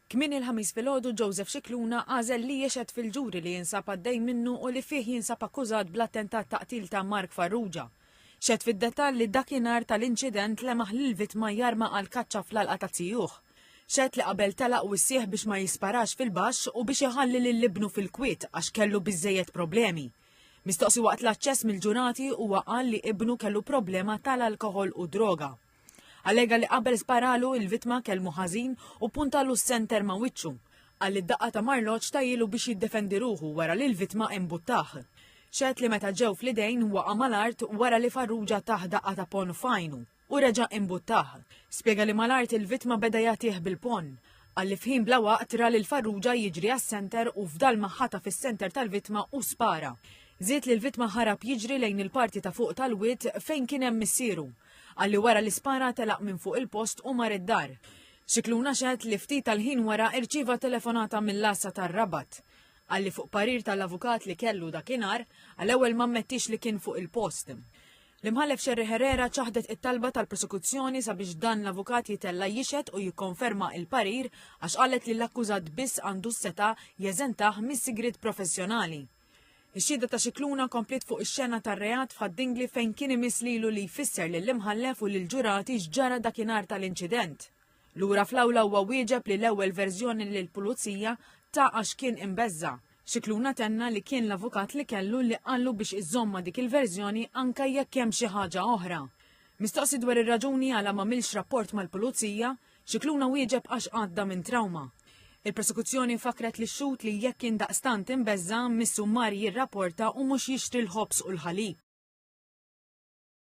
Kmieni l-Ħamis filgħodu Joseph Scicluna għażel li jixhed fil-ġuri li jinsab għaddej minnu u li fih jinsab akkużat bl-attentat ta' qtil ta' Mark Farrugia. Xehed fid-dettall li dakinhar tal-inċident lemaħ lill-vittma jarma għall-kaċċa fl-għalqa ta' zijuh. Xehed li qabel telaq wissieh biex ma jisparax fil-baxx u biex iħalli lil ibnu fil-kwiet għax kellu biżżejjed problemi. Mistoqsi waqt l-aċċess mill-ġurati huwa qal li ibnu kellu problema tal-alkoħol u droga. Allega li qabel sparalu il-vittma kellmu ħażin u puntalu s-senter ma' wiċċu. Qal li d-daqqa ta' marloġġ tajilu biex jiddefendi ruħu wara li l-vittma imbuttah. Xehed li meta ġew fl-idejn waqa' mal-art wara li Farrugia tah daqqa ta' ponn f'għajnu u reġa' imbuttah. Spjega li mal-art il-vittma beda jagħtih bil-ponn. Qal li f'ħin bla waqt ra lil Farrugia jiġri għas-senter u f'dalma ħataf is-senter tal-vittma u spara. Żied li l-vittma ħarab jiġri lejn il-parti ta' fuq tal-wied fejn kien hemm missieru. Qal li wara li spara telaq minn fuq il-post u mar id-dar. Scicluna xehed li ftit tal-ħin wara irċieva telefonata mill-għassa tar-Rabat. Qal li fuq parir tal-avukat li kellu dakinhar, għall-ewwel m'ammettix li kien fuq il-post. L-Imħallef Scerri Herrera ċaħdet it-talba tal-prosekuzzjoni sabiex dan l-avukat jitella' jixhed u jikkonferma il-parir għax qalet li l-akkużat biss għandu s-setgħa jeżentah mis-sigriet professjonali. Ix-xhieda ta' Scicluna kompliet fuq ix-xena tar-reat f'Ħad-Dingli fejn kien imiss lilu li jfisser lill-Imħallef u lill-ġurati x'ġara dakinhar tal-inċident. Lura fl-awla huwa wieġeb li l-ewwel verżjoni lill-Pulizija ta għax kien imbeżża'. Scicluna tenna li kien l-avukat li kellu li qallu biex iżomm ma' dik il-verżjoni anke jekk hemm xi ħaġa oħra. Mistoqsi dwar ir-raġuni għala m'għamilx rapport mal-Pulizija, Scicluna wieġeb għax għadda minn trawma. Il-prosekuzzjoni fakkret lix-xhud li jekk kien daqstant imbeżża' missu mar jirrapporta u mhux jixtri l-ħobż u l-ħalib.